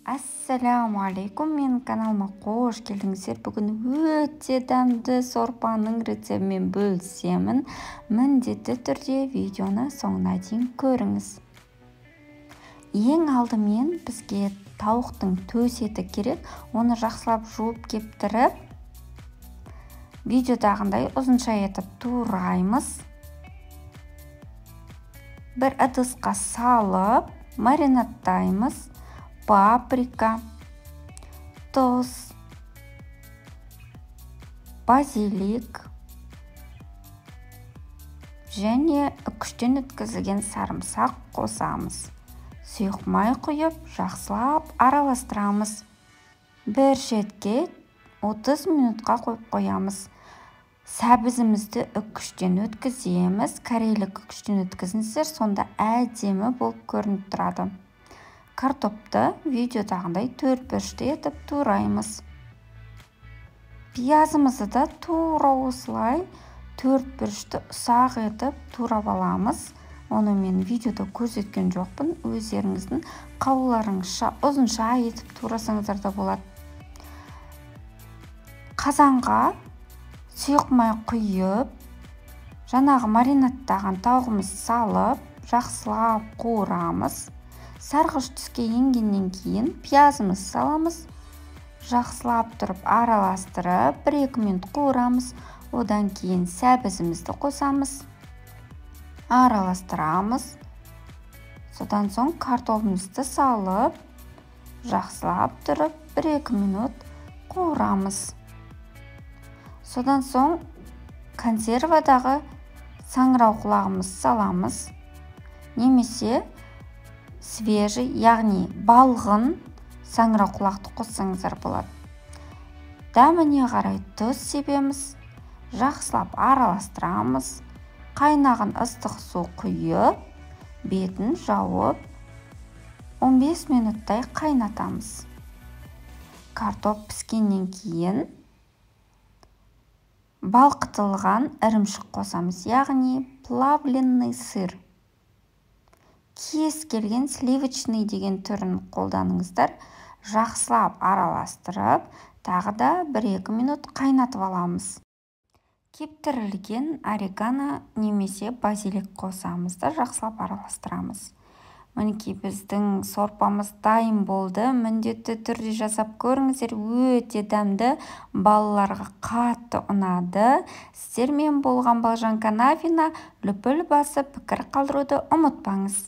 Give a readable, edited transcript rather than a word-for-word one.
Ассалаумағалейкум, менің каналыма қош келдіңіздер. Бүгін өте дәмді сорпаның рецептімен бөлісемін. Міндетті түрде видеоны соңына дейін көріңіз. Ең алдымен бізге тауықтың төс еті керек. Оны жақсылап жуып кептіріп, видеодағындай ұзынша етіп тураймыз. Бір ыдысқа салып маринадтаймыз. Паприка, тұз, базилик және үкіштен өткізілген сарымсақ қосамыз. Сұйық май құйып, жақсылап араластырамыз. Бір шетке 30 минутқа қойып қоямыз. Сәбізімізді үкіштен өткіземіз. Корейлік үкіштен өткізіңіздер, сонда әдемі болып көрініп тұрады. Картопты видеодағындай төрт бұрышты етіп тураймыз. Пиязымызды да тура осылай төрт бұрышты ұсақ етіп турап аламыз. Оны мен видеода көрсеткен жоқпын. Өздеріңіздің қалауларыңызша ұзынша етіп турасаңыздар да болады. Қазанға сұйық май құйып, жаңағы маринадтаған тауығымызды салып, жақсылап қуырамыз. Сарғыш түске енгеннен кейін пиязымызды саламыз. Жақсылап тұрып араластырып, 1-2 минут қуырамыз. Одан кейін сәбізімізді қосамыз. Араластырамыз. Содан соң картопымызды салып, жақсылап тұрып 1-2 минут қуырамыз. Содан соң консервадағы саңырауқұлағымызды саламыз. Немесе свежий, яғни балғын саңырауқұлақты қоссаңыздар болады. Дәміне қарай тұз себеміз, жақсылап араластырамыз. Қайнаған ыстық су құйып, бетін жауып, 15 минуттай қайнатамыз. Картоп піскеннен кейін балқытылған ірімшік қосамыз, яғни плавленый сыр. Кез келген сливочный деген түрін қолданыңыздар. Жақсылап араластырып, тағы да 1-2 минут қайнатып аламыз. Кептірілген орегано немесе базилик қосамыз да жақсылап араластырамыз. Мінекей біздің сорпамыз дайын болды. Міндетті түрде жасап көріңіздер, өте дәмді, балаларға қатты ұнады. Сіздермен болған Балжан Канавина. Лүпіл басып пікір қалдыруды ұмытпаңыз.